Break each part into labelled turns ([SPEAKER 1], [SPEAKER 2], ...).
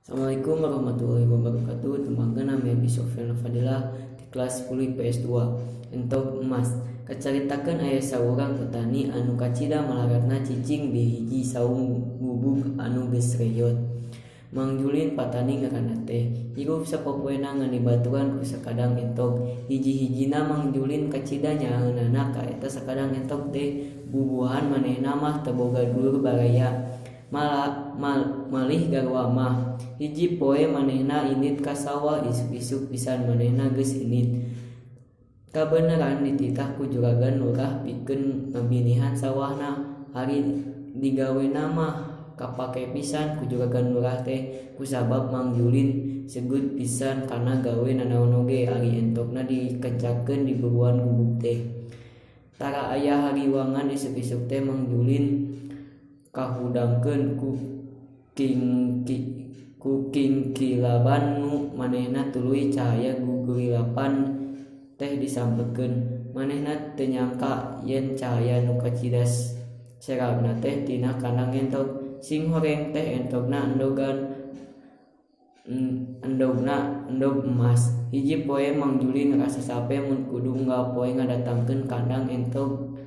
[SPEAKER 1] Assalamualaikum warahmatullahi wabarakatuh. Tembangkeun, nami Abi Sofyan Fadilah di kelas 10 IPS 2. Entog emas. Kacaritakeun aya saurang petani anu kacida malaratna cicing di hiji saung gubug anu geus reyot. Mang Julin patani ngaranna teh. Hirup sapopoena ngan dibaturan ku sakadang entog. Hiji-hijina Mang Julin kacida nyaaheunana ka eta sakadang entog teh, bubuahan manehna mah teu boga dulur baraya, malih garwa mah. Hiji poe manehna indit ka sawah, isuk-isuk pisan manehna geus indit. Kabeneran dititah ku juragan lurah pikeun ngabinihan sawahna. Ari digawena mah kapake pisan ku juragan lurah teh kusabab Mang Julin segut pisan kana gawe nanaon oge, ari entogna dikencakeun di buruan gubug teh. Tara aya hariwangan, isuk-isuk teh Mang Julin kahudangkeun ku kingkilaban nu manehna tuluy cahaya gugurilapan teh disampeurkeun. Manehna teu nyangka yen cahaya nu kacida serabna teh tina kandang entog. Singhoreng teh entogna endogna endog emas. Hiji poe Mang Julin ngarasa sape mun kudu unggal poe ngadatangkeun kandang entog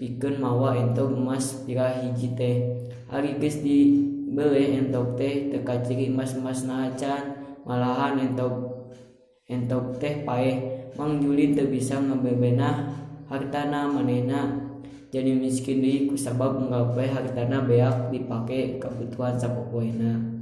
[SPEAKER 1] pikeun mawa entog emas pira hiji teh. Ari geus dibeleh entog teh teu kaciri emas-emasna acan, malahan entog teh paeh. Mang Julin teu bisa ngabebenah hartana, manehna jadi miskin deui kusabab unggal poe hartana beak dipake kabutuhan sapopoena.